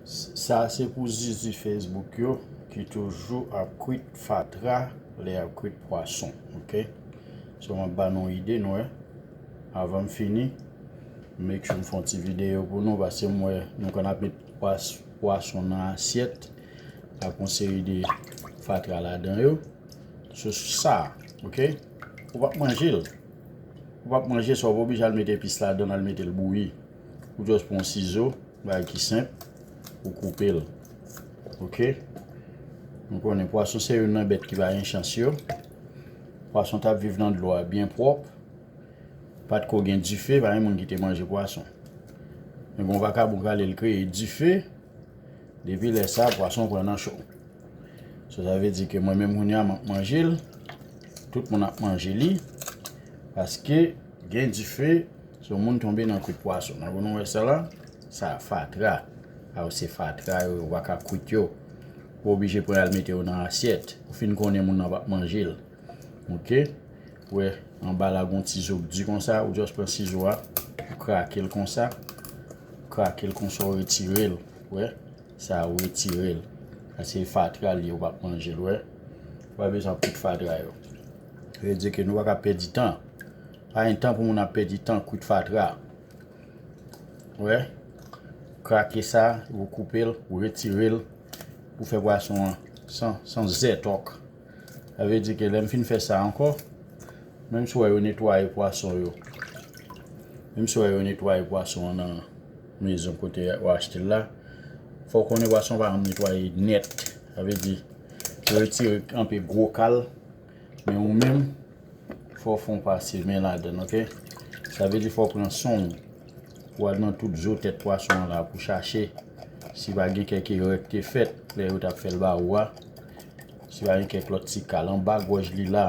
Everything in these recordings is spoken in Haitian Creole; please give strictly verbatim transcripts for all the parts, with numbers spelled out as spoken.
Sa se pou zizi Facebook yo ki toujou ap kwit fatra lè y ap kwit pwason, oke? So, m ap ba nou ide, nou wè. Avan m fini, make sure m fè yon ti videyo pou nou, paske m wè nou konn ap met pwas- pwason nan asyèt ak yon seri de fatra ladan yo. So sa, oke? Ou p ap manje l. Ou p ap manje sa, ou pa oblije al met epis ladan, al mete l bouyi. Ou just pran yon sizo, bagay ki senp, ou koupe l. Oke? Nou konnen pwason se youn nan bèt ki pa gen chans yo. Pwason t ap viv nan dlo a byen pwòp. Pa t ko gen dife, pa gen moun ki te manje pwason. Men gon vakabon k ale l kreye dife, depi lè sa, pwason pran nan cho. So, sa vle di ke mwen menm kounye a, m ap manje l, tout moun ap manje li, paske gen dife, so moun tonbe nan kwit pwason. Nan nou wè sa la, sa fatra. Aw, se fatra yo, ou pa ka kwit yo. Ou oblije pran al mete yo nan asyèt. Ou fin konnen moun nan p ap manje l. Oke? Ou wè, anba la gon ti zo k di konsa, ou just pran sizo a, ou krake l konsa, ou krake l konsa, ou retire l. Ou wè? Sa ou retire l. Sa se fatra li, ou p ap manje l, ou wè? Ou pa bezwen ap kwit fatra yo. Sa vle di ke nou pa ka pèdi tan. Pa gen tan pou moun ap pèdi tan kwit fatra. Ou wè? Krake sa, ou koupe l, ou retire l, pou fè pwason an san, san zètòk. Sa vle di ke lè m fin fè sa ankò, menm si w wè yo netwaye pwason yo, menm si w wè yo netwaye pwason an nan mezon kote w achte l la, fò w konnen pwason pa janm netwaye nèt. Sa vle di, yo retire anpe gwo kal, men ou menm, fò w fè yon pase men ladan l, oke? Sa vle di fò w pran swen w, pou w al nan tout zo tèt pwason an la, pou chache si pa gen kèk erè ki te fèt lè yo t ap fè l ba ou a. Si pa gen kèk lòt ti kal anba gòj li la.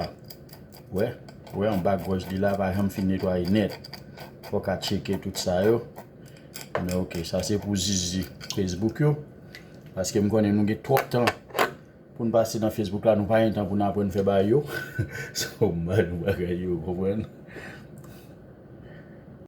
Wè, wè anba gòj li la pa janm fin netwaye nèt. Fòk a tcheke tout sa yo. Men oke, sa se pou zizi Facebook yo. Paske m konnen nou gen twòp tan pou n pase nan Facebook la, nou pa gen tan pou n aprann fè bagay yo. So, m ba nou bagay yo, konprann?